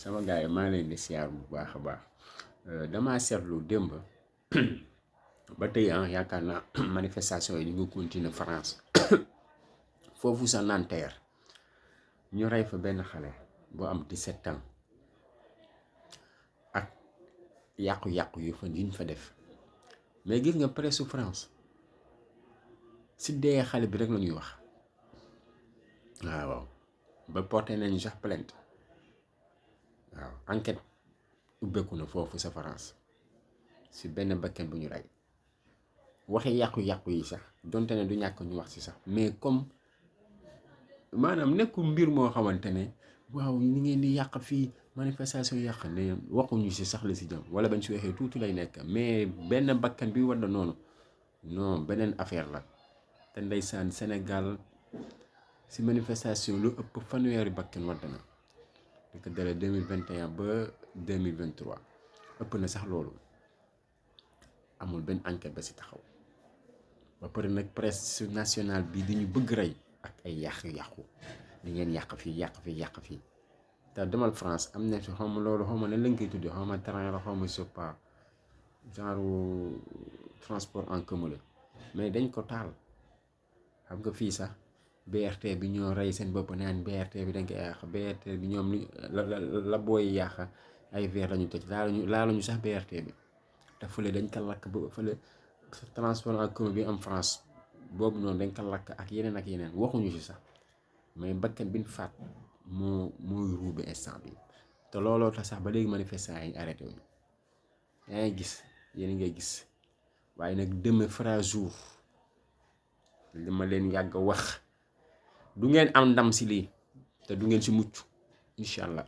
sama gars yi maa ngi leen di siyaar bu baax a baax damaa seetlu démb ba tey yaakaar naa manifestation yi ñu ngi continuer France foofu sa Nanterre ñu rey fa benn xale bu am 17 ans ak yàqu-yàqu yu fa yuñ fa def mais gis nga presse France si dee xale bi rek la ñuy wax waaw ba porté nañu sax plainte waaw enquête ubbeeku na foofu sa France si benn bakkan bu ñu rey waxi yàqu-yàqu yi sax donte ne du ñàkk ñu wax si sax mais comme maanaam nekkul mbir moo xamante ne waaw ni ngeen di yàq fii manifestation yàq ne waxuñu si sax la si jëm wala bañ si waxee tuuti lay nekk mais benn bakkan bi walla noonu non beneen affaire la te ndeysaan Sénégal si manifestation lu ëpp fanweeri bakkan wadd na di ko dalee 2021 ba 2023 ëpp na sax loolu amul benn enquête ba si taxaw ba pare nag presse nationale bi di ñu bëgg rey ak ay yàqu-yàqu di ngeen yàq fii te demal France am na fi xaw ma loolu xaw ma ne lañ koy tuddee xaw ma train la xaw ma pas genre transport en commun la mais dañ ko taal xam nga fii sax BRT bi ñoo rey seen bopp naan BRT bi dañ koy yàq BRT bi ñoom la booy yàq ay verre lañu toj laaluñu sax BRT bi te fële dañ ko lakk ba fële transport en commun bi am France boobu noonu dañ ko lakk ak yeneen waxuñu si sax mais bakkan bi ñu faat mooy ruube instant bi te looloo tax sax ba léegi manifestant yi arrêté wuñu yaa ngi gis yéen ngay gis waaye nag demain fera jour li ma leen yàgg wax du ngeen am ndam si lii te du ngeen si mucc incha allah.